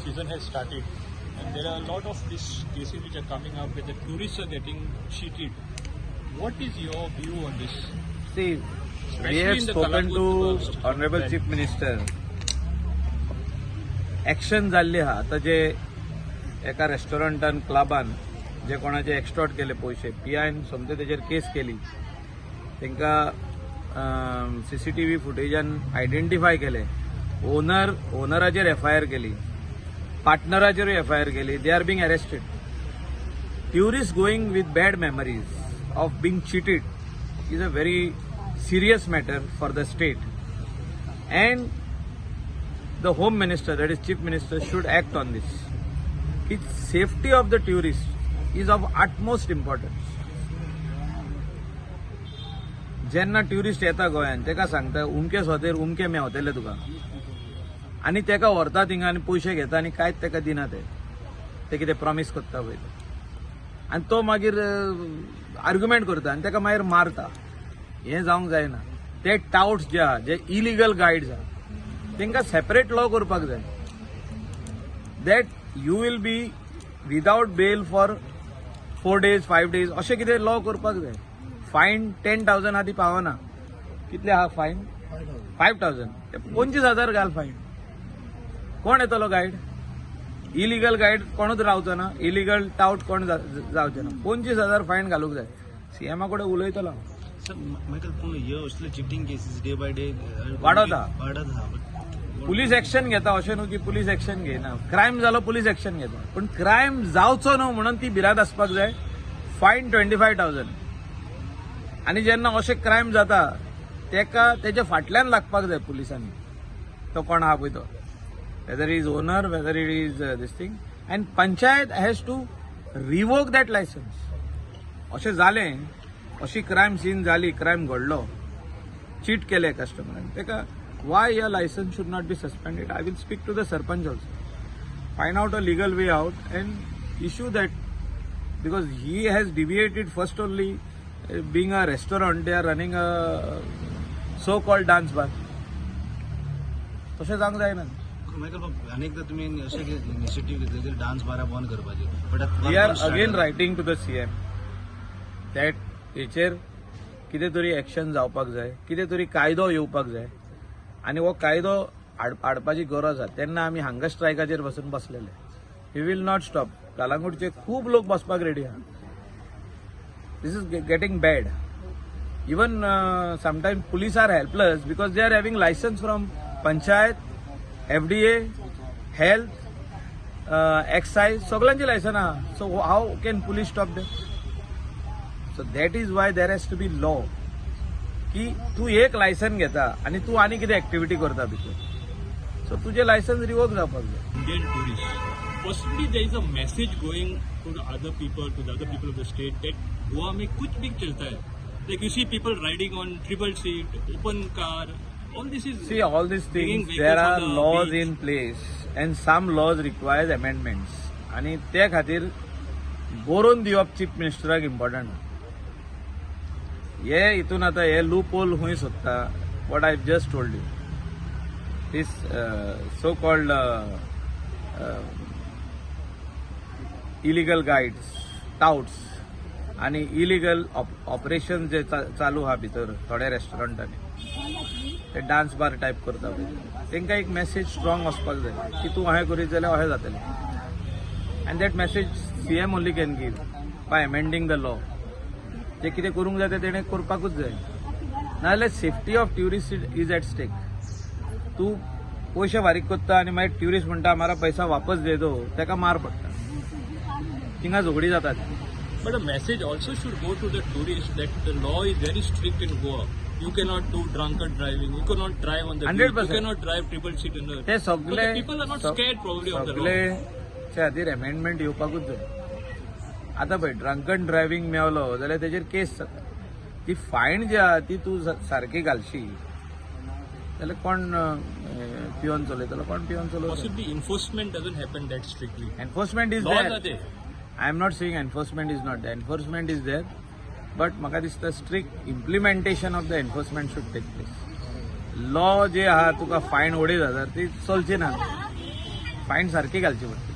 season has started and there are a lot of these cases which are coming up where the tourists are getting cheated. What is your view on this? See, we Especially have in the spoken to Calangute, Honorable well. Chief Minister. Action जाल्ली आहा आतां जे एका रेस्टॉरंटान क्लबान जे कोणाचे एक्स्टॉर्ट केले पयशे, पीआयन सोमते तेजेर केस केली. तांकां सीसीटीव्ही फुटेजान आयडेंटिफाय केले. ओनर, ओनराचेर एफआयआर केली, पार्टनराचेरूय एफआयआर केली. They are being arrested. Tourist going with bad memories of being cheated is a very serious matter for the state, and the Home Minister, that is Chief Minister, should act on this. Its safety of the tourist is of utmost importance. जेन्ना tourist येता गोंयान, तेका सांगता उमके सुवातेर उमके मेवतले तुका आनी तेका व्हरता थिंगा आनी पयशे घेता आनी कांयच तेका दिना. ते ते कितें प्रॉमीस करता पळय ते आनी तो मागीर आर्ग्युमेंट करता आनी तेका मागीर मारता. हें जावंक जायना. ते टावट्स जे आहा, जे इलिगल गायड्स आहा, तांकां सेपरेट लॉ करपाक जाय that you will be without bail for 4 days, 5 days. अशें कितें लॉ करपाक जाय. फायन 10,000 आहा ती पावना. कितले आहा फायन? 5,000. 25,000 घाल फायन. कोण येतलो गायड? इलिगल गायड कोणूच रावचो ना, इलिगल टावट कोण जावचे ना. 25,000 फायन घालूंक जाय. सीएमा कडेन उलयतलो हांव. सर मायकल, पूण ह्यो असले cheating cases day by day वाडत आहा. वाडत आहा, but police action घेता. अशें न्हू की पुलीस एक्शन घेयना. क्रायम जालो, पुलीस एक्शन घेता, पूण क्रायम जावचो न्हू म्हणून ती भिरांत आसपाक जाय. फायन 25,000 आनी जेन्ना अशें क्रायम जाता, तेका तेच्या फाटल्यान लागपाक जाय पुलिसांनी. तो कोण आहा पळय तो, whether is owner, whether it is this thing, and panchayat has to revoke that license. अशें जालें, अशी क्रायम सीन जाली, क्रायम घडलो, चीट केले कस्टमरान तेका, why your license should not be suspended? I will speak to the sarpanch also, find out a legal way out and issue that, because he has deviated first only. Being a restaurant, they are running a so called dance bar. तशें जावंक जायना. Michael बाब, अनेकदा तुम्ही अशें initiative घेतले की dance बारा बंद करपाचे, but We are again writing to the CM that हेचेर कितें तरी एक्शन जावपाक जाय, कितें तरी कायदो येवपाक जाय आनी हो कायदो हाडपाची गरज आसा. तेन्ना आमी हांगा स्ट्रायकाचेर बसून बसलेले. We will not stop. कलांगूटचे खूब लोक बसपाक रेडी आहा. This is getting bad. Even sometime police are helpless because they are having license from panchayat, FDA, health, excise, सगळ्यांची लायसन आहा. So how can police stop them? So that is why there has to be law की तूं एक license घेता आनी तूं आनी कितें एक्टिविटी करता भितर, सो तुजें लायसन्स रिवोक जावपाक जाय. Indian tourists. Possibly there is a message going to the other people, to the other people of the state that Goa में कुछ भी चलता है. Like you see people riding on triple seat, open car. All this is See, all these bringing things, vehicles there on are the laws beach. in place and some laws requires amendments. आणि ते खातीर बरोवन दिवप chief मिनिस्टराक important. हे हितून आतां हे loop hole खंय सोदता, what I just told you, this so called illegal guides, touts आणि इलिगल ऑपरेशन जे चालू आहा भितर थोड्या रेस्टॉरंटांनी, ते डान्स बार टायप करता पळय, तांकां एक मॅसेज स्ट्रॉंग वचपाक जाय की तूं अशें करीत जाल्यार अशें जातलें. And that message CM only can give by amending the law. जे कितें करूंक जाय तें तेणें करपाकूच जाय, नाजाल्यार safety of tourist is at stake. तूं पयशे फारीक करता आनी मागीर ट्युरिस्ट म्हणटा, "हमारा पैसा वापस दे दो." ताका मार पडटा, थिंगा झगडी जातात. But a message also should go to the tourists that the law is very strict in Goa. You cannot do drunken driving. You cannot drive on the beach. 100%. You cannot drive triple seat in the. ते So सगळे the people are not scared probably of the law. सगळे खातीर amendment येवपाकूच जाय. आतां पळय, drunken driving मेवलो जाल्यार तेजेर केस जाता. ती फायन जी आहा ती तूं सारकी घालशी जाल्यार कोण पिवन चलयतलो? कोण पिवन चलोवचो? Possibly enforcement doesn't happen that strictly. Enforcement is Laws are there. there. I am not saying enforcement is not. Enforcement is there, but म्हाका दिसता strict implementation of the enforcement should take place. Law जे आहा, तुका fine 2,500, ती चलची ना. Fine सारकी घालची पडटली.